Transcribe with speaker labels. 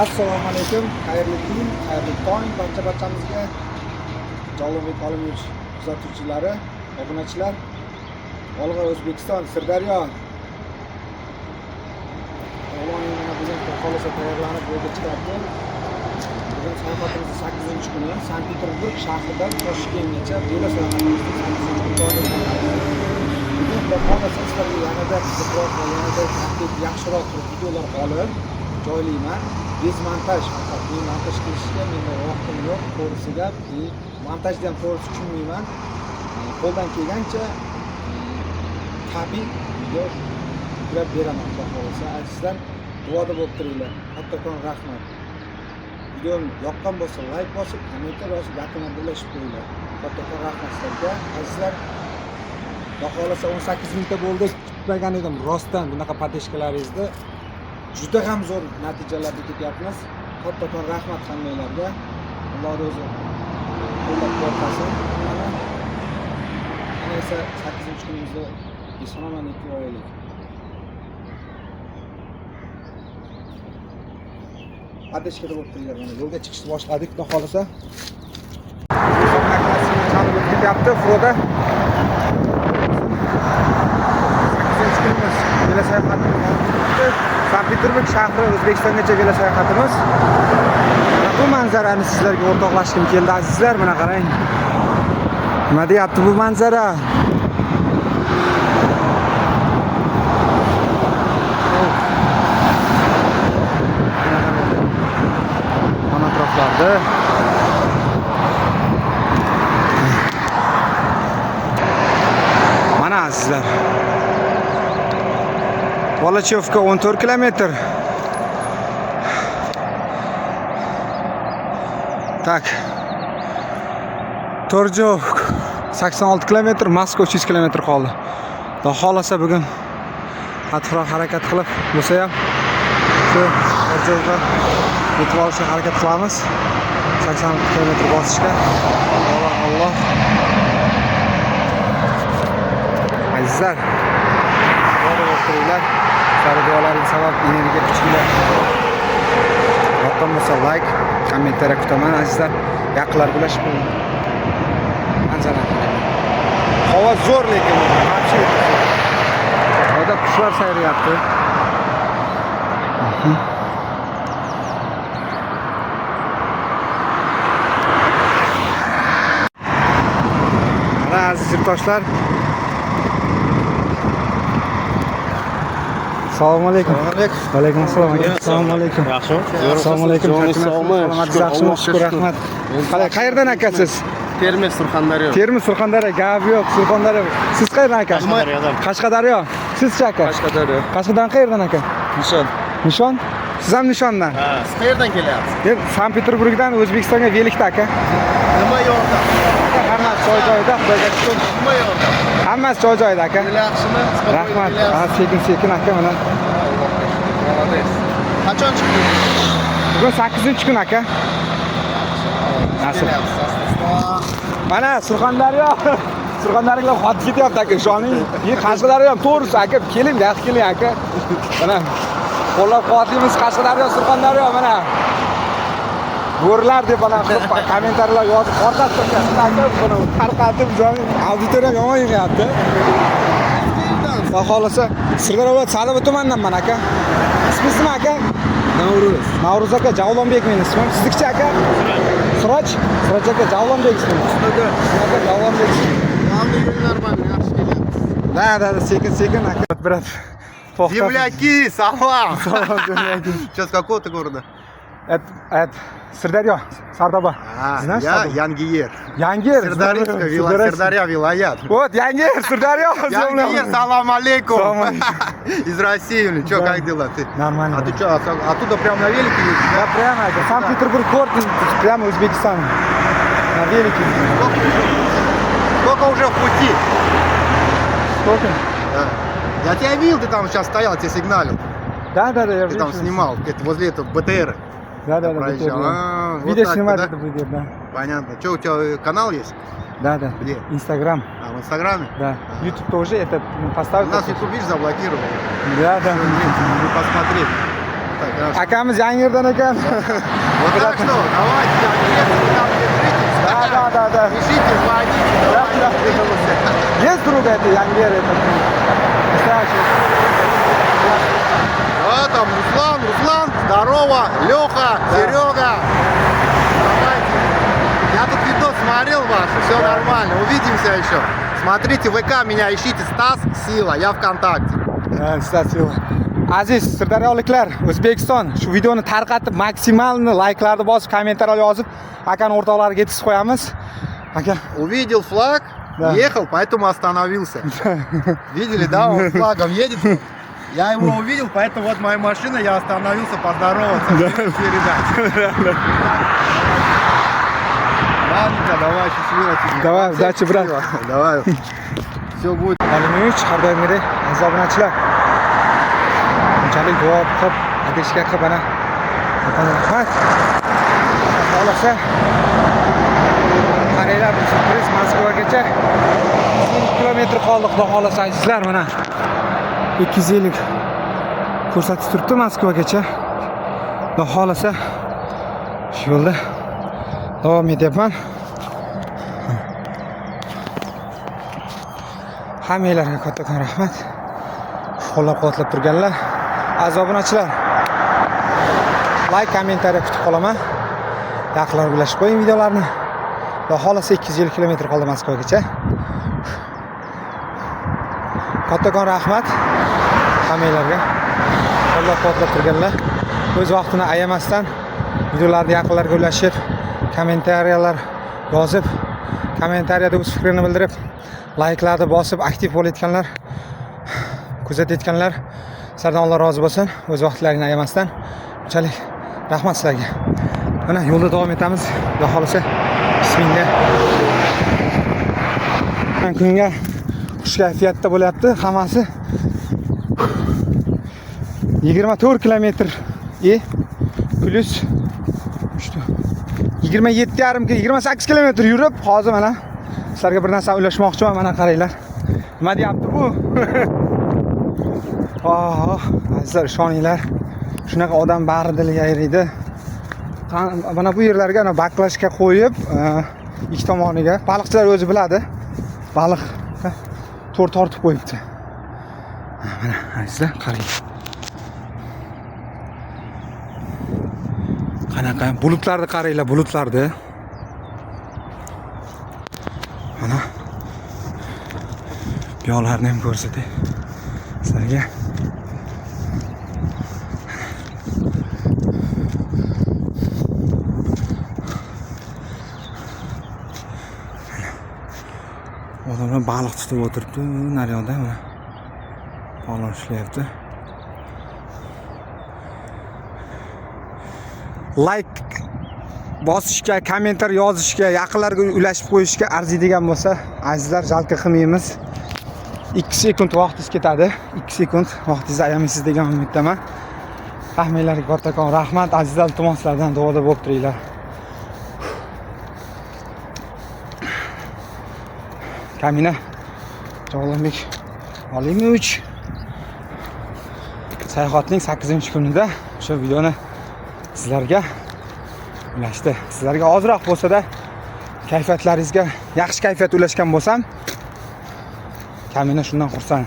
Speaker 1: Assalomu alaykum, xayrli kun, xayrli tong barcha-barchamizga. Javlonbek Olimovich kuzatuvchilari, obunachilar. Olg'a O'zbekiston, Sirdaryo. O'g'loning mana bugun xudo xohlasa tayyorlanib yo'lga chiqyapti. Bugun sayohatimizning 8-kuni Sankt-Peterburg shahridan Toshkentgacha velo sayohatimizning 8-kuni davom etmoqda. Bugun xudo xohlasa sizlarga yanada qiziqroq va yanada tartib yaxshiroq qilib videolar olib joylayman. Без montaj, faqat men montaj qilishga menda vaqtim yo'q, to'g'risi gap. И montajni ham to'g'risi tushunmayman. Qo'ldan kelgancha tabiiy video yuklab beraman xudo xohlasa. Azizlar, duoda bo'lib turinglar. Kattakon rahmat. Videom yoqqan bo'lsa layk bosib, kommentariy yozib, yaqinlar birlashib qo'yinglar. Kattakon rahmat sizlarga. Azizlar, xudo xohlasa 18 mingta bo'ldi. Kutmagan edim rostdan bunaqa поддержка laringizni. Juda ham zo'r natijalarda ketyapmiz. Kattakon rahmat hammanglarga. Alloh o'zi qo'llab-quvvatlasin. Mana esa 8-kunimizni eson-omon yetib olaylik. Поддержка da bo'lib turinglar. Mana yo'lga chiqishni boshladik, xudo xohlasa. Chalib o'tib ketyapti Froda. 8-kunimiz velosayohatimiz. Sankt-Peterburg shahri O'zbekistongacha velosayohatimiz. Mana bu manzarani sizlarga o'rtoqlashgim keldi azizlar, mana qarang. Nima deyapti bu manzara? Mana qarang. Mana atroflarda. Mana azizlar. Volachevka 14 kilometr. Так. To'rjov 86 kilometr, Moskva 300 kilometr qoldi. Xudo xohlasa bugun qattiqroq harakat qilib bo'lsa ham shu To'rjovga yetib olishga harakat qilamiz. 86 kilometr bosishga. Alloh Alloh. Azizlar, duoda bo'lib turinglar. Sizlarning duolaringiz sabab energiya kuchinglar. Yoqqan bo'lsa like, kommentariya kutaman azizlar. Yaqinlar ulashib qo'ying. Manzara qarang. Havo zo'r lekin вообще. Havoda qushlar sayrayapti. Mana aziz yurtdoshlar. Assalomu alaykum. Alaykum assalom aka. Assalomu alaykum.
Speaker 2: Yaxshimi?
Speaker 1: Assalomu alaykum.
Speaker 2: Joningiz sog'mi?
Speaker 1: Salomatlik yaxshimi? Shukur, rahmat. Qalay, qayerdan aka siz?
Speaker 2: Termiz, Surxondaryo.
Speaker 1: Termiz, Surxondaryo, gap yo'q, Surxondaryo. Siz qayerdan aka?
Speaker 2: Qashqadaryodan.
Speaker 1: Qashqadaryo. Sizchi aka?
Speaker 2: Qashqadaryo.
Speaker 1: Qashqadaryodan qayerdan aka?
Speaker 2: Nishon.
Speaker 1: Nishon? Siz ham Nishondan?
Speaker 2: Siz qayerdan kelyapsiz?
Speaker 1: Men Sankt-Peterburgdan O'zbekistonga velikda aka.
Speaker 2: Nima yordam?
Speaker 1: Hammasi joy joyida, Xudoga shukr.
Speaker 2: Nima yordam?
Speaker 1: Hammasi joy joyida aka.
Speaker 2: Yo'l yaxshimi?
Speaker 1: Rahmat. Ha, sekin sekin aka mana.
Speaker 2: Молодец. Qachon chiqdingiz?
Speaker 1: Bugun 8-kun aka. Nasib.
Speaker 2: Kelyapsiz.
Speaker 1: Mana Surxondaryo. Surxondaryolar xotib ketyapti aka, ishoning. Qashqadaryo ham to'g'risi aka, keling, yaxshi keling aka. Mana qo'llab-quvvatlaymiz Qashqadaryo, Surxondaryo mana. Bo'rilar deb mana qilib kommentariyalar yozib portlatib turgan aka, buni tarqatib joning auditoriya yomon yig'yapti. Xudo xohlasa Sirdaryo viloyati Sardoba tumandanman aka. Ismingiz nima aka?
Speaker 2: Navruz.
Speaker 1: Navruz aka, Javlonbek meni ismim. Siznikichi aka? Siroj? Siroj aka, Javlonbek ismim. Aka, Javlonbek ismim.
Speaker 2: Главный yo'l normal, yaxshi kelyapsiz.
Speaker 1: Да, да, да, sekin sekin aka. Брат. To'xtab.
Speaker 2: Земляки, salom.
Speaker 1: Salom, земляки.
Speaker 2: Сейчас какого ты города?
Speaker 1: Это Sirdaryo, Sardoba. Знаешь
Speaker 2: Я
Speaker 1: Sardoba?
Speaker 2: Янгиер.
Speaker 1: Yangiyer.
Speaker 2: Sirdarинская вилая, Сирдарья вилаят.
Speaker 1: Вот, Yangiyer, Sirdaryo.
Speaker 2: Янгиер, салам алейкум.
Speaker 1: Салам алейкум.
Speaker 2: Из России, блин. Чё,
Speaker 1: Да.
Speaker 2: как дела? Ты?
Speaker 1: Нормально.
Speaker 2: А ты чё, оттуда прям на велике едешь?
Speaker 1: Я прямо, это Санкт-Петербург, город, прямо Узбекистан. На велике.
Speaker 2: Сколько уже в пути?
Speaker 1: Сколько?
Speaker 2: Да. Я тебя видел, ты там сейчас стоял, тебе сигналил.
Speaker 1: Да, да, да, я
Speaker 2: Ты там
Speaker 1: вижу.
Speaker 2: снимал, это возле этого БТР.
Speaker 1: Да, да, да,
Speaker 2: проезжал.
Speaker 1: БТР, да.
Speaker 2: А, вот
Speaker 1: Видео
Speaker 2: так
Speaker 1: снимать
Speaker 2: вот, да?
Speaker 1: это будет, да.
Speaker 2: Понятно. Что, у тебя канал есть?
Speaker 1: Да, да.
Speaker 2: Где?
Speaker 1: Инстаграм,
Speaker 2: А, в Инстаграме?
Speaker 1: да.
Speaker 2: А.
Speaker 1: Ютуб тоже этот поставил.
Speaker 2: У нас YouTube, видишь, заблокировали.
Speaker 1: Да, да.
Speaker 2: Не посмотреть. Так,
Speaker 1: Akamiz Yangiyerdan ekan.
Speaker 2: Вот так что, давайте, вы там держитесь.
Speaker 1: Да.
Speaker 2: Пишите, звоните, давайте, встретимся.
Speaker 1: Есть друг это Янгер этот? Настоящий.
Speaker 2: Да, там Руслан, Руслан, здорово, Леха, Серега. Давайте. Я тут видос смотрел ваш, все нормально, увидимся еще. Смотрите, ВК меня ищите, Стас Сила, я ВКонтакте.
Speaker 1: Stas Sila. Aziz sirdaryoliklar, O'zbekiston, shu videoni tarqatib, maksimalni layklarni bosib, kommentariy yozib, akani o'rtoqlariga yetkazib qo'yamiz. Aka,
Speaker 2: Увидел флаг, ехал, поэтому остановился. Видели, да, он с флагом едет. Я его увидел, поэтому вот моя машина, я остановился поздороваться, передать. Ладненько, давай, счастливо тебе.
Speaker 1: Давай, удачи, брат.
Speaker 2: Счастливо. Давай. Все будет.
Speaker 1: Olimовich, har doimgidek, aziz obunachilar. Bunchalik duo qilib, adishga qilib, ana rahmat. Xohlasa qaranglar, bu syurpriz, Moskvagacha 150 kilometr qoldi, xudo xohlasa, azizlar, mana 250 ko'rsatib turibdi Moskvagacha. Xudo xohlasa shu yo'lda davom etyapman. Hammanglarga kattakon rahmat. Qo'llab-quvvatlab turganlar. Aziz obunachilar, layk, kommentariya kutib qolaman. Yaqinlarga ulashib qo'ying videolarni. Xudo xohlasa 250 kilometr qoldi Moskvagacha. Kattakon rahmat hammanglarga. Qo'llab-quvvatlab turganlar. O'z vaqtini ayamasdan videolarni yaqinlarga ulashib, kommentariyalar yozib, kommentariyada o'z fikrini bildirib, layklarni bosib aktiv bo'layotganlar, kuzatayotganlar, sizlardan Alloh rozi bo'lsin. O'z vaqtlarini ayamasdan bunchalik rahmat sizlarga. Mana yo'lda davom etamiz. Xudo xohlasa, bismillah. Kunga xush kayfiyatda bo'lyapti hammasi. 24 kilometr plyus 27,5, 28 kilometr yurib, hozir mana sizlarga bir narsa ulashmoqchiman. Mana qaranglar. Nima deyapti bu? Oh, azizlar, ishoninglar. Shunaqa odam bag'ri diliga eriydi. Mana bu yerlarga ana baklashka qo'yib, ikki tomoniga baliqchilar o'zi biladi. Baliq to'r tortib qo'yibdi. Mana azizlar, qarang. Qanaqa bulutlarni qaranglar, bulutlarni. Mana bu yoqlarni ham ko'rsatay sizlarga. Odamlar baliq tutib o'tiribdi naryoqda, mana baliq ushlayapti. Like bosishga, kommentar yozishga, yaqinlarga ulashib qo'yishga arziydigan bo'lsa, azizlar, jalka qilmaymiz. 2 sekund vaqtingiz ketadi. 2 sekund vaqtingizni ayamaysiz degan umiddaman. Hammanglarga kattakon rahmat. Azizlar, iltimos sizlardan duoda bo'lib turinglar. Kamina Javlonbek Olimovich sayohatning 8-kunida o'sha videoni sizlarga ulashdi. Sizlarga ozroq bo'lsa-da kayfiyatlaringizga yaxshi kayfiyat ulashgan bo'lsam, kamina shundan xursand.